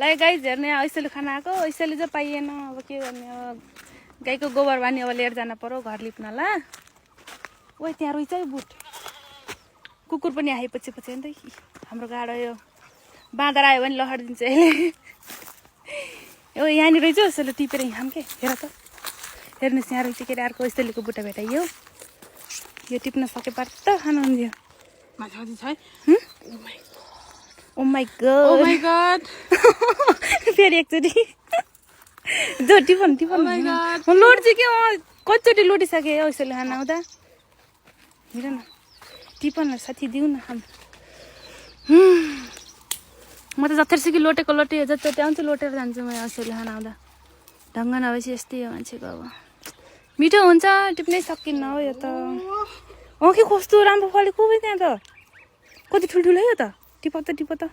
ल गाइज हेर्ने ऐसेले खाना आएको ऐसेले चाहिँ पाइएन अब के गर्ने अब गाईको गोबर बानी अब लिएर जान पर्यो घर लिप्न ल ओ त्यहाँ रहेछ है बुट कुकुर पनि आएपछि पछि नि त हाम्रो गाडो यो बाँदर आयो भने लहरिदिन्छ यसले ओ यहाँनिर रहेछ यसले टिपेर खाम के हेर त हेर्नुहोस् यहाँ रहेछ के अरे अर्को यस्तोलेको बुट्टा भेटाइयो यो टिप्न सके पार त खानु हुन्थ्यो ओ माई गॉड फेरि एकचोटि जो टिपन म लोड्छु के कतिचोटि लोटिसकेँ यसोले खाना आउँदा हेर न टिपन साथी दिउ न खाम म त जत्तिसुकै लोटेको लोटे जति आउँछ लोटेर जान्छु म यसोले खाना आउँदा ढङ्ग नभएपछि यस्तै हो मान्छेको अब मिठो हुन्छ टिप्नै सकिन्न हो यो त के कस्तो राम्रो फलेको त्यहाँ त कति ठुल्ठुलो यो त टिप त